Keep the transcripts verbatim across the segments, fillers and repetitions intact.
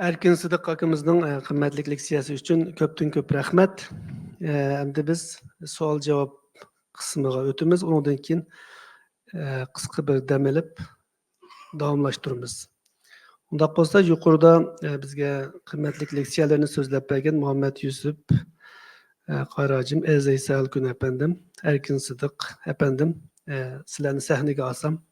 ئەركىن سىدىق ئاكىمىزنىڭ، ئە، قىممەتلىك لېكسىيەسى ئۈچۈن كۆپتىن كۆپ رەھمەت. ئە، ئەمدى بىز سوئال-جاۋاب قىسمىغا ئۆتىمىز. ئۇنىڭدىن كېيىن، ئە، قىسقا بىر دەم ئېلىپ داۋاملاشتۇرىمىز. ئۇنداق بولسا، يۇقىرىدا، ئە، بىزگە قىممەتلىك لېكسىيەلەرنى سۆزلەپ بەرگەن مۇھەممەد يۈسۈپ، ئە، قارى ھاجىم، ئەزىز ئەيسا ئەلكۈن ئەپەندىم، ئەركىن سىدىق ئەپەندىم، ئە، سىلەرنى سەھنىگە ئالسام.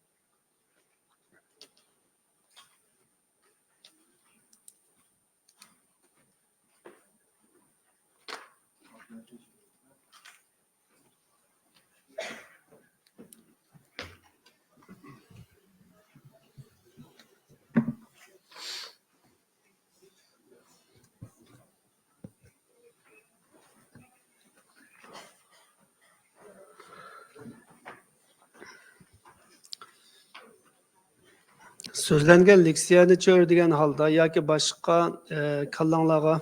سۆزلەنگەن لېكسىيەنى چۆرىدىگەن ھالدا ياكى باشقا، ئە، كاللاڭلارغا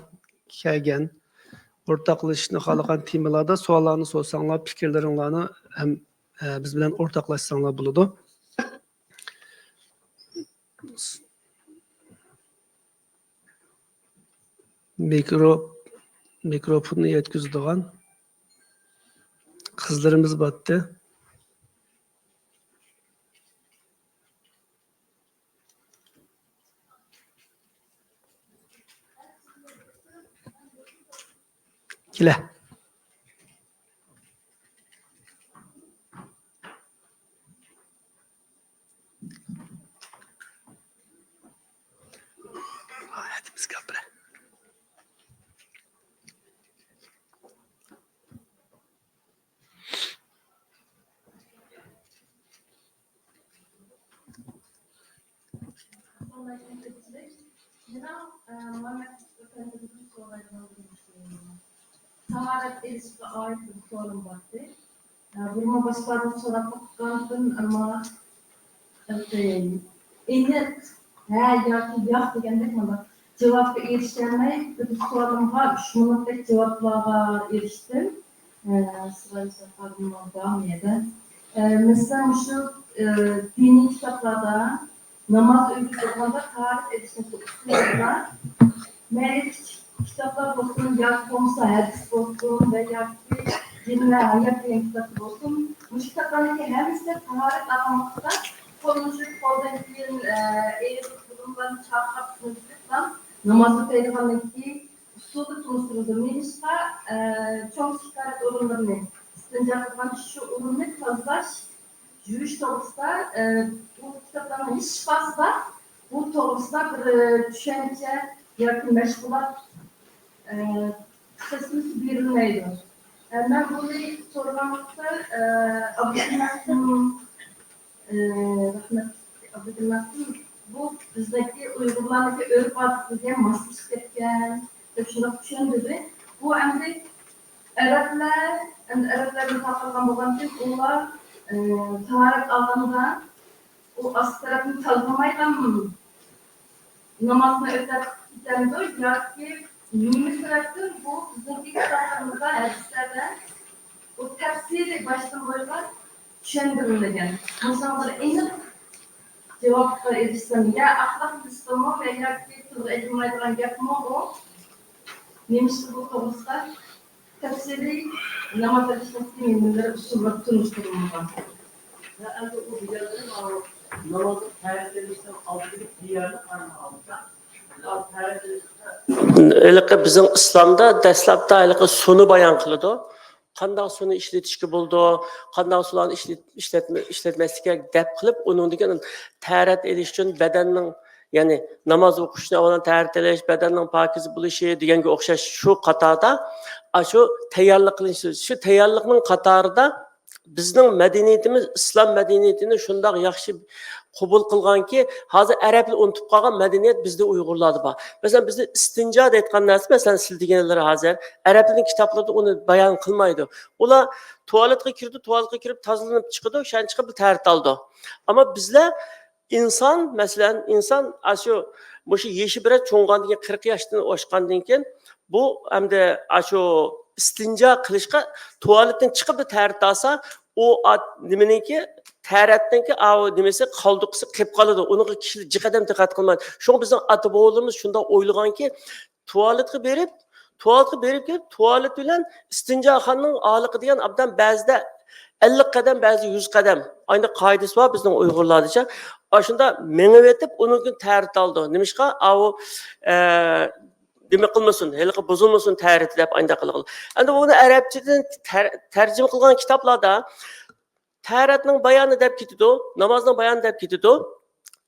كەلگەن، ئورتاقلىشىشنى خالىغان تېمىلاردا سوئاللارنى سورىساڭلار، پىكىرلىرىڭلارنى ھەم، ئە، بىز بىلەن ئورتاقلاشساڭلار بولىدۇ. مىكرو-، مىكروفوننى يەتكۈزىدىغان قىزلىرىمىز بارتتى. كېلە. تاھارەت ئېلىشقا ئائىت بىر سوئالىم بار ئىدى. بۇرما باشقىلاردىن سوراپ باققانتىم، ئەمما ئېنىق ھە ياكى ياق دېگەندەك مانا جاۋابقا ئېرىشەلمەي، بىر سوئالىمغا ئۈچ مىنۇتتەك جاۋابلارغا ئېرىشتىم. ئە، سىراج ساپارىمنىڭ بارمۇ يەردە؟ ئە، مەسىلەن، مۇشۇ، ئە، دىنىي كىتابلاردا ناماز ئۆگىتىدىغاندا تاھارەت ئېلىشنىڭ ئۇسۇلىدا مەيلى كىچىك كىتابلار بولسۇن، ياكى بولمىسا ھەدىس بولسۇن ۋە ياكى دىن ۋە ھايات دېگەن كىتاب بولسۇن، مۇشۇ كىتابلارنىڭكى ھەممىسىدە تاھارەت ئالغان ۋاقىتتا قولنى يۇيۇپ، قولدىن كېيىن، ئە، ئېغىز بۇرۇنلارنى چايقاپ، تىنچلىقلا ناماز ئۆتەيدىغانلىكى ئۇسۇلدا تونۇشتۇرۇلىدۇ. نېمىشقا، ئە، چوڭ كىچىك تاھارەت ئورۇنلىرىنى، ئىستىنجا قىلىدىغان شۇ ئورۇننى تازىلاش، يۇيۇش توغرىسىدا، ئە، بۇ كىتابلارنىڭ ھېچقايسىدا بۇ توغرىسىدا بىر، ئە، چۈشەنچە ياكى مەشغۇلات، ئە، قىسمىسى بېرىلمەيدۇ. ئە، مەن بۇنى سورىغان ۋاقىتتا، ئە، ئابدۇكېرىم ئاكىم، ئە، رەھمەتلىك ئابدۇكېرىم ئاكىم، بۇ بىزدىكى ئۇيغۇرلارنىڭكى ئۆرپ-ئادىتىگە ماسلىشىپ كەتكەن دەپ شۇنداق چۈشەندۈردى. بۇ ئەمدى ئەرەبلەر، ئەمدى ئەرەبلەردىن تارقالغان بولغاندىكىن ئۇلار، ئە، تاھارەت ئالغاندا ئۇ ئاستى تەرەپنى تازىلىمايلا نامازنى ئۆتەپ كېتەمدۇ ياكى نېمە سەۋەبتىن بۇ بىزنىڭكى كىتابلىرىمىزدا، ھەدىسلەردە بۇ تەپسىلىي باشتىن باشلاپ چۈشەندۈرۈلمىگەن؟ مۇشۇنىڭغا بىر ئېنىق جاۋابقا ئېرىشسەم، يا ئەخلاق دېسىمۇ ۋە ياكى تىلغا ئېلىنمايدىغان گەپمۇ ئۇ؟ نېمىشقا بۇ توغرىسىدا تەپسىلىي ناماز ئېلىشنىڭ تېمىلىرى، ئۇسۇللىرى تونۇشتۇرۇلمىغان. ۋە ئەمدى ئۇ دېگەنلىرى نامازغا تەھەررەت ئېلىشنىڭ ئالدىدىكى تەييارلىق قارىمىقى ئالدىدا. ھېلىقى بىزنىڭ ئىسلامدا دەسلەپتە ھېلىقى سۇنى بايان قىلىدۇ. قانداق سۇنى ئىشلىتىشكە بولىدۇ، قانداق سۇلارنى ئىشلىت-، ئىشلەتمە-، ئىشلەتمەسلىككە دەپ قىلىپ، ئۇنىڭدىن كېيىن تەھارەت ئېلىش ئۈچۈن بەدەننىڭ، يەنى ناماز ئوقۇش ئۈچۈن ئاۋۋال تەھارەت ئېلىش، بەدەننىڭ پاكىز بولۇشى دېگەنگە ئوخشاش شۇ قاتاردا، ئاشۇ تەييارلىق قىلىش، شۇ تەييارلىقنىڭ قاتارىدا بىزنىڭ مەدەنىيىتىمىز، ئىسلام مەدەنىيىتىنى شۇنداق ياخشى قوبۇل قىلغانكى، ھازىر ئەرەبلەر ئۇنتۇپ قالغان مەدەنىيەت بىزدە ئۇيغۇرلاردا بار. مەسىلەن، بىزدە ئىستىنجا دەيدىغان نەرسە، مەسىلەن، سىز دېگەنلەر ھازىر ئەرەبلەرنىڭ كىتابلىرىدا ئۇنى بايان قىلمايدۇ. ئۇلار تۇالېتقا كىرىدۇ، تۇالېتقا كىرىپ تازىلىنىپ چىقىدۇ، شۇنىڭ چىقىپ بىر تەھارەت ئالىدۇ. ئەمما بىزلەر ئىنسان، مەسىلەن، ئىنسان ئاشۇ، مۇشۇ يېشى بىرەر چوڭغاندىن كېيىن، قىرىق ياشتىن ئاشقاندىن كېيىن، بۇ ئەمدى ئاشۇ ئىستىنجا قىلىشقا تۇالېتتىن چىقىپ بىر تەھارەت ئالسا، ئۇ ئات-، نېمىنىڭكى، تەرەتنىڭكى ئاۋۇ نېمىسى، قالدۇقىسى قېلىپ قالىدۇ. ئۇنىڭغا كىشىلەر جىق ئادەم دىققەت قىلمايدۇ. شۇڭا بىزنىڭ ئاتا-بوۋىلىرىمىز شۇنداق ئويلىغانكى، تۇالېتقا بېرىپ، تۇالېتقا بېرىپ كېلىپ، تۇالېت بىلەن ئىستىنجاخانىنىڭ ئارىلىقى دېگەن ئابدان بەزىدە ئەللىك قەدەم، بەزىدە يۈز قەدەم. ئاينى قائىدىسى بار بىزنىڭ ئۇيغۇرلاردىچە. ئاشۇندا مېڭىۋېتىپ، ئۇنىڭدىن تەرىتى ئالىدۇ. نېمىشقا؟ ئاۋۇ، ئە، نېمە قىلمىسۇن، ھېلىقى بۇزۇلمىسۇن تەرىتى دەپ ئاينداق قىلغىلى. ئەمدى ئۇنى ئەرەبچىدىن تەر-، تەرجىمە قىلغان كىتابلاردا تەرەتنىڭ بايانى دەپ كېتىدۇ، نامازنىڭ بايانى دەپ كېتىدۇ.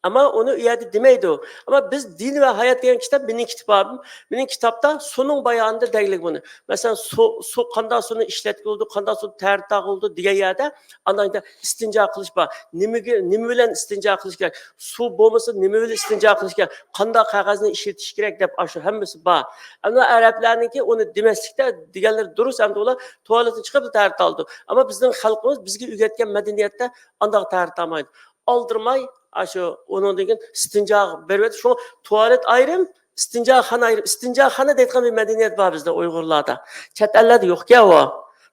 ئەمما ئۇنى ئۇ يەردە دېمەيدۇ. ئەمما بىز دىن ۋە ھايات دېگەن كىتاب، مېنىڭ كىتابىم، مېنىڭ كىتابتا سۇنىڭ بايانىدا دەگلىك بۇنى. مەسىلەن، سۇ، سۇ قانداق سۇنى ئىشلەتكىلى بولىدۇ، قانداق سۇ تەرىتى تاغىلىدۇ دېگەن يەردە ئانداق ئىستىنجا قىلىش بار. نېمىگە، نېمە بىلەن ئىستىنجا قىلىش كېرەك؟ سۇ بولمىسا نېمە بىلەن ئىستىنجا قىلىش كېرەك؟ قانداق قەغەزنى ئىشلىتىش كېرەك دەپ ئاشۇ ھەممىسى بار. ئەمما ئەرەبلەرنىڭكى ئۇنى دېمەسلىكتە دېگەنلىرى دۇرۇس، ئەمدى ئۇلار تۇالېتتىن چىقىپ تەرىتى ئالىدۇ. ئەمما بىزنىڭ خەلقىمىز بىزگە ئۆگەتكەن مەدەنىيەتتە ئانداق تەرىتى ئالمايدۇ. ئالدىرىماي، ئاشۇ ئۇنىڭدىن كېيىن ئىستىنجا بېرىۋېتىپ، شۇ تۇالېت ئايرىم، ئىستىنجاخانا ئايرىم. ئىستىنجاخانا دەيدىغان بىر مەدەنىيەت بار بىزدە ئۇيغۇرلاردا. چەت ئەللەردە يوقكەن ئۇ.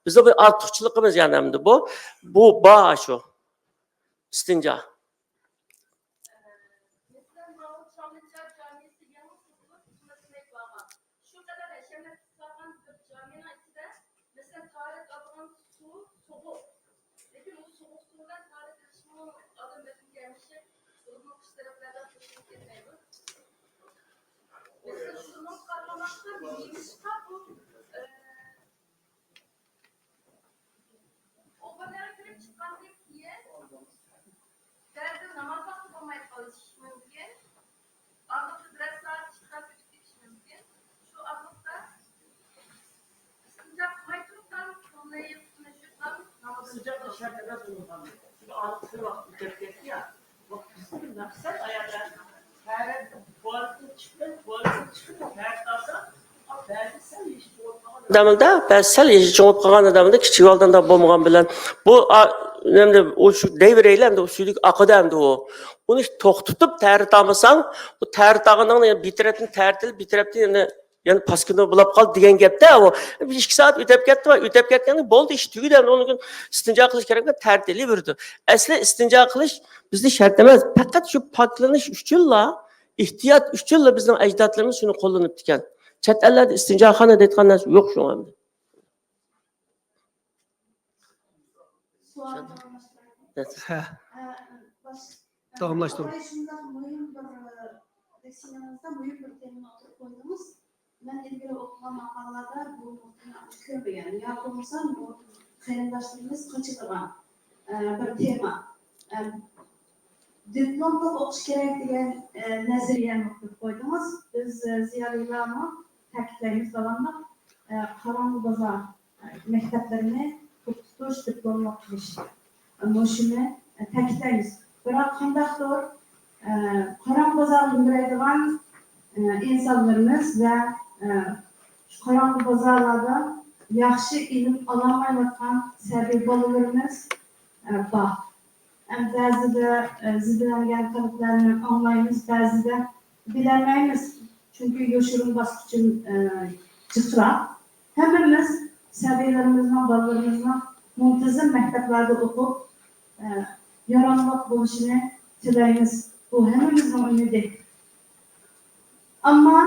بىزدە بىر ئارتۇقچىلىقىمىز يەنە ئەمدى بۇ. بۇ بار شۇ. ئىستىنجا. شۇ قەدەر ھەشەمەت سالغان بىر جامىنىڭ ئىچىدە، مەسىلەن، تاھارەت ئالىدىغان سۇ سوغۇق. لېكىن ئۇ سوغۇق سۇ بىلەن تاھارەت ئېلىشمۇ ئادەم بەدىنىگە ئەگىشىپ، بۇرۇنمۇ قىش تەرەپلەردە قوشۇلۇپ كەتمەيدۇ. مەسىلەن، شۇنىڭغا قارىماستىن، نېمىشقا بۇ، ئە، ئۇ بىر يەرگە كىرىپ چىققاندىن كېيىن، بەزىدە ناماز ۋاقتى بولماي قېلىشى مۇمكىن. ئارىلىقتا بىرەر سائەت، ئىككى سائەت ئۆتۈپ كېتىشى مۇمكىن. شۇ ئارىلىقتا ئىستىنجا قىلماي تۇرۇپلا قولنى يۇيۇپ، تىنىشىپلا ناماز ئىستىنجا قىلىش شەرت ئەمەس بولغان. چۈنكى ئارىلىقتا بىر ۋاقىت ئۆتۈپ كەتتى يا. بىزدىكى مەقسەت ئاياللار ھەرە بۇھارىدىن چىقىپ، بۇھارىدىن چىقىپ، ھەر تازا بەزى سەل يېشى چوڭىيىپ قالغان ئادەمدە، بەزى سەل يېشى چوڭىيىپ قالغان ئادەمدە كىچىك ۋاقتىدا بولمىغان بىلەن بۇ، ئا، ئەمدى ئۇ شۇ دەيۋېرەيلى، ئەمدى ئۇ سۈيدۈك ئاقىدۇ ئەمدى ئۇ. ئۇنى توختىتىپ تەرىتى ئالمىساڭ، ئۇ تەرىتى ئالغىنىڭنى بىر تەرەپتىن تەرىتىلىپ، بىر تەرەپتىن يەنە يەنە پاسكىنا بولاپ قالدى دېگەن گەپتە ئۇ. ئىككى سائەت ئۆتۈپ كەتتى، ئۆتۈپ كەتكەندە بولدى، ئىش تۈگىدى، ئەمدى ئۇنىڭ ئىستىنجا قىلىش كېرەك، تەرىتىلىۋېرىدۇ. ئەسلى ئىستىنجا قىلىش بىزدە شەرت ئەمەس، پەقەت شۇ پاكلىنىش ئۈچۈنلا، ئېھتىيات ئۈچۈنلا بىزنىڭ ئەجدادلىرىمىز شۇنى قوللىنىپتىكەن. چەت ئەللەردە ئىستىنجاخانا دەيدىغان نەرسە يوق شۇڭا ئەمدى. سوئال داۋاملاشتۇرايلى. ھە. ئە، باش-، داۋاملاشتۇرۇڭ. ئاپاي، شۇنداق مۇھىم بىر، ئە، لېكسىيەڭىزدە مۇھىم بىر تېمىنى ئوتتۇرىغا قويدىڭىز. مەن ئىلگىرى ئوقۇغان ماقالىلەردە بۇ نۇقتىنى ئاچچىق كۆرمىگەن. يا بولمىسا بۇ قېرىنداشلىرىمىز قېچىدىغان، ئە، بىر تېما. ئە، دىپلوملۇق ئوقۇش كېرەك دېگەن، ئە، نەزەرىيەنى ئوتتۇرىغا قويدىڭىز. بىز، ئە، زىيالىيلارمۇ تەكىتلەيمىز داۋاملىق، ئە، قاراڭغۇ بازار، ئە، مەكتەپلىرىنى توختىتىش، دىپلوملۇق قىلىش، ئە، مۇشۇنى، ئە، تەكىتلەيمىز. بىراق قانداقتۇر، ئە، قاراڭغۇ بازارغا يۈگۈرەيدىغان، ئە، ئىنسانلىرىمىز ۋە، ئە، شۇ قاراڭغۇ بازارلاردا ياخشى ئىلىم ئالالمايۋاتقان سەبىي بالىلىرىمىز، ئە، بار. ھەم بەزىدە، ئە، زىددىلەنگەن تەلەپلەرنى ئاڭلايمىز، بەزىدە بىلەلمەيمىز. چۈنكى يوشۇرۇن باسقۇچى، ئە، جىقراق. ھەممىمىز سەبىيلىرىمىزنىڭ، بالىلىرىمىزنىڭ مۇنتىزىم مەكتەپلەردە ئوقۇپ، ئە، ياراملىق بولۇشىنى تىلەيمىز. بۇ ھەممىمىزنىڭ ئۈمىدى. ئەمما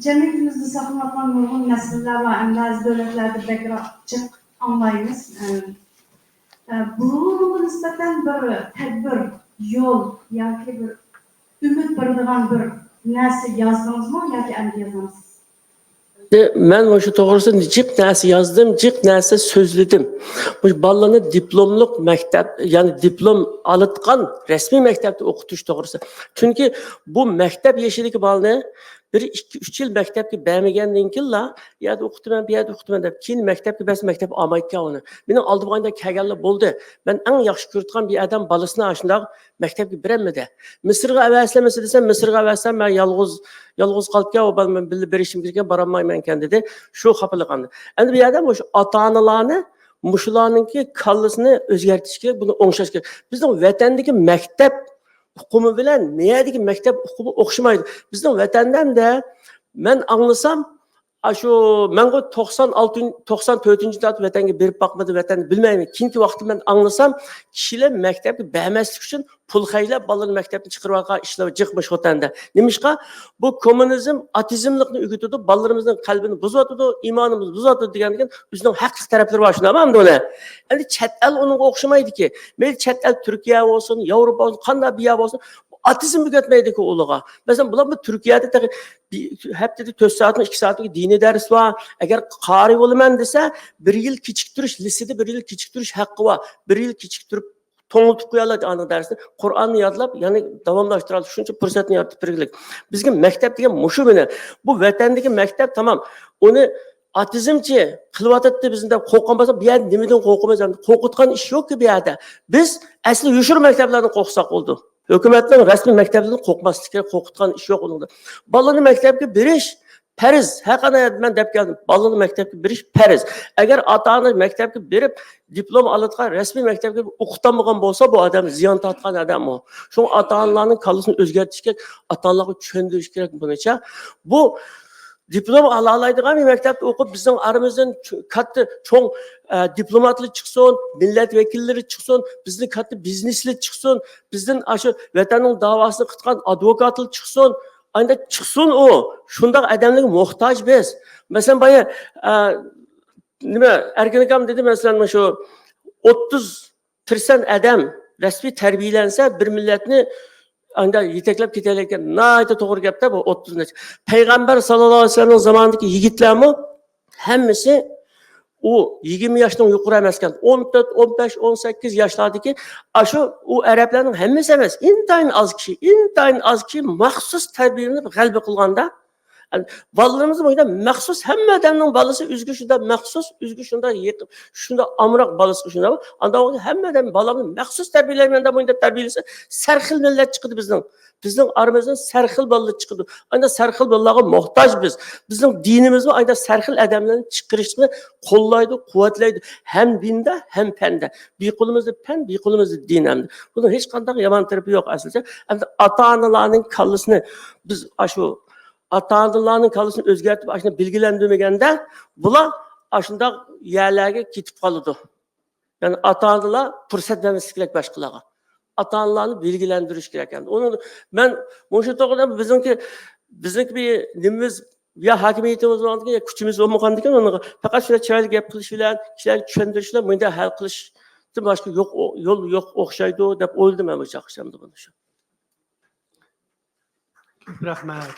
جەمئىيىتىمىزدە ساقلىنىۋاتقان نۇرغۇن مەسىلىلەر بار. ھەم بەزى دۆلەتلەردە بەكرەك جىق ئاڭلايمىز. ئە، ئە، بۇنىڭغا نىسبەتەن بىر تەدبىر، يول ياكى بىر ئۈمىد بېرىدىغان بىر نەرسە يازدىڭىزمۇ ياكى ئەمدى يازامسىز؟ مەن مۇشۇ توغرىسىدا جىق نەرسە يازدىم، جىق نەرسە سۆزلىدىم. مۇشۇ بالىلارنى دىپلوملۇق مەكتەپ، يەنى دىپلوم ئالىدىغان رەسمىي مەكتەپتە ئوقۇتۇش توغرىسىدا. چۈنكى بۇ مەكتەپ يېشىدىكى بالىنى بىر، ئىككى، ئۈچ يىل مەكتەپكە بەرمىگەندىن كېيىنلا، «ئۇ يەردە ئوقۇتىمەن، بۇ يەردە ئوقۇتىمەن» دەپ، كېيىن مەكتەپكە بەرسە، مەكتەپ ئالمايدىكەن ئۇنى. مېنىڭ ئالدىمغا ئايدا كەلگەنلەر بولدى. مەن ئەڭ ياخشى كۆرىدىغان بىر ئادەم بالىسىنى ئاشۇنداق مەكتەپكە بېرەلمىدى. مىسىرغا ئەۋەتسىلە دېسەم، مىسىرغا ئەۋەتسەم، مەن يالغۇز، يالغۇز قالىدىكەن، ئۇ بالا مەن بىللە بېرىشىم كېرەك، بارالمايمەنكەن دېدى. شۇ خاپىلىق ئەمدى. ئەمدى بۇ يەردە مۇشۇ ئاتا-ئانىلارنى، مۇشۇلارنىڭكى كاللىسىنى ئۆزگەرتىش كېرەك، بۇنى ئوڭشاش كېرەك. بىزنىڭ ۋەتەندىكى مەكتەپ ئۇقۇمى بىلەن نېيەدىكى مەكتەپ ئۇقۇمى ئوخشىمايدۇ. بىزنىڭ ۋەتەندە ئەمدى مەن ئاڭلىسام، ئاشۇ مەنغۇ توقسان ئالتىنچى، توقسان تۆتىنچى يىلدا ۋەتەنگە بېرىپ باقمىدىم، ۋەتەننى بىلمەيمەن. كېيىنكى ۋاقىتتا مەن ئاڭلىسام، كىشىلەر مەكتەپكە بەرمەسلىك ئۈچۈن پۇل خەجلەپ بالىلىرىنى مەكتەپتىن چىقىرىۋالغان ئىشلار جىقمىش خوتەندە. نېمىشقا؟ بۇ كوممۇنىزم ئاتېئىزملىقنى ئۆگىتىدۇ، بالىلىرىمىزنىڭ قەلبىنى بۇزۇۋاتىدۇ، ئىمانىمىزنى بۇزۇۋاتىدۇ دېگەندىكىن ئۆزىنىڭ ھەقلىق تەرەپلىرى بار، شۇنداقمۇ ئەمدى ئۇنى؟ ئەمدى چەت ئەل ئۇنىڭغا ئوخشىمايدىكى. مەيلى چەت ئەل تۈركىيە بولسۇن، ياۋروپا بولسۇن، قانداق بىر يەر بولسۇن، ئاتېئىزم ئۆگەتمەيدىكى ئۇلىغا. مەسىلەن، بۇلار بۇ تۈركىيەدە تېخى بىر ھەپتىدە تۆت سائەتمۇ، ئىككى سائەتمۇ دىنىي دەرس بار. ئەگەر قارىي بولىمەن دېسە، بىر يىل كېچىكتۈرۈش، لىسېدا بىر يىل كېچىكتۈرۈش ھەققى بار. بىر يىل كېچىكتۈرۈپ، توڭلىتىپ قويالايدۇ ئانا دەرسنى. قۇرئاننى يادلاپ، يەنە داۋاملاشتۇرالىدۇ. شۇنچە پۇرسەتنى يارىتىپ بېرىگلىك. بىزگە مەكتەپ دېگەن مۇشۇ مېنى. بۇ ۋەتەندىكى مەكتەپ، تامام. ئۇنى ئاتېئىزمچى قىلىۋاتاتتى بىزنى دەپ قورققان بولسا، بۇ يەردە نېمىدىن قورقىمىز؟ ئەمدى قورقۇتقان ئىش يوقكى بۇ يەردە. بىز ئەسلى يوشۇرۇن مەكتەپلەردىن قورقساق بولىدۇ. ھۆكۈمەتنىڭ رەسمىي مەكتەپلىرىدىن قورقماسلىق كېرەك، قورقۇتقان ئىش يوق ئۇنىڭدا. بالىنى مەكتەپكە بېرىش پەرز، ھەر قانداق يەردە مەن دەپ كەلدىم، بالىنى مەكتەپكە بېرىش پەرز. ئەگەر ئاتا-ئانا مەكتەپكە بېرىپ، دىپلوم ئالىدىغان رەسمىي مەكتەپكە ئوقۇتالمىغان بولسا، بۇ ئادەم زىيان تارتقان ئادەم ئۇ. شۇڭا ئاتا-ئانىلارنىڭ كاللىسىنى ئۆزگەرتىش كېرەك، ئاتا-ئانىلارغا چۈشەندۈرۈش كېرەك بۇنىچە. بۇ دىپلوم ئالالايدىغان بىر مەكتەپتە ئوقۇپ، بىزنىڭ ئارىمىزدىن چو-، كاتتا، چوڭ، ئە، دىپلوماتلار چىقسۇن، مىللەت ۋەكىللىرى چىقسۇن، بىزدىن كاتتا بىزنېسلار چىقسۇن، بىزدىن ئاشۇ ۋەتەننىڭ داۋاسىنى قىلىدىغان ئادۋوكاتلار چىقسۇن. ئانداق چىقسۇن ئۇ. شۇنداق ئادەملەرگە موھتاج بىز. مەسىلەن، بايا، ئە، نېمە، ئەركىن ئاكام دېدى، مەسىلەن، مۇشۇ ئوتتۇز پىرسەنت ئادەم رەسمىي تەربىيەلەنسە، بىر مىللەتنى ئانداق يېتەكلەپ كېتەلەيدىكەن. ناھايىتى توغرا گەپتە بۇ ئوتتۇز نەچچە. پەيغەمبەر ساللاللاھۇ ئەلەيھى ۋەسەللەمنىڭ زامانىدىكى يىگىتلەرمۇ ھەممىسى ئۇ يىگىرمە ياشنىڭ يۇقىرى ئەمەسكەن. ئون تۆت، ئون بەش، ئون سەككىز ياشلاردىكى ئاشۇ ئۇ ئەرەبلەرنىڭ ھەممىسى ئەمەس. ئىنتايىن ئاز كىشى، ئىنتايىن ئاز كىشى مەخسۇس تەربىيەلىنىپ غەلىبە قىلغاندا، بالىلىرىمىزنى مۇشۇنداق مەخسۇس، ھەممە ئادەمنىڭ بالىسى ئۆزىگە شۇنداق مەخسۇس، ئۆزىگە شۇنداق يېقىن، شۇنداق ئامراق بالىسىغا شۇنداق. ئانداق بولغاندا ھەممە ئادەم بالامنى مەخسۇس تەربىيەلەيمەن دەپ مۇنداق تەربىيەلىسە، سەرخىل مىللەت چىقىدۇ بىزنىڭ. بىزنىڭ ئارىمىزدىن سەرخىل بالىلار چىقىدۇ. ئانداق سەرخىل بالىلارغا موھتاج بىز. بىزنىڭ دىنىمىزمۇ ئانداق سەرخىل ئادەملەرنى چىقىرىشنى قوللايدۇ، قۇۋۋەتلەيدۇ. ھەم دىندا، ھەم پەندە. بىر قولىمىزدا پەن، بىر قولىمىزدا دىن ئەمدى. بۇنىڭ ھېچقانداق يامان تەرىپى يوق ئەسلىدە. ئەمدى ئاتا-ئانىلارنىڭ كاللىسىنى بىز ئاشۇ ئاتا-ئانىلارنىڭ كاللىسىنى ئۆزگەرتىپ، ئاشۇنداق بىلگىلەندۈرمىگەندە، بۇلار ئاشۇنداق يەرلەرگە كېتىپ قالىدۇ. يەنى ئاتا-ئانىلار پۇرسەت بەرمەسلىك كېرەك باشقىلارغا. ئاتا-ئانىلارنى بىلگىلەندۈرۈش كېرەك. يەنى ئۇنى مەن مۇشۇ توغرىدا بىزنىڭكى، بىزنىڭكى بىر نېمىمىز يا ھاكىمىيىتىمىز بولغاندىكىن، يا كۈچىمىز بولمىغاندىكىن، ئۇنىڭغا پەقەت شۇنداق چىرايلىق گەپ قىلىش بىلەن، كىشىلەرگە چۈشەندۈرۈش بىلەن مۇنداق ھەل قىلىشتىن باشقا يوق، يول يوق ئوخشايدۇ دەپ ئويلىدىم مەن بۇ چاغقىچە بۇنى شۇ. رەھمەت.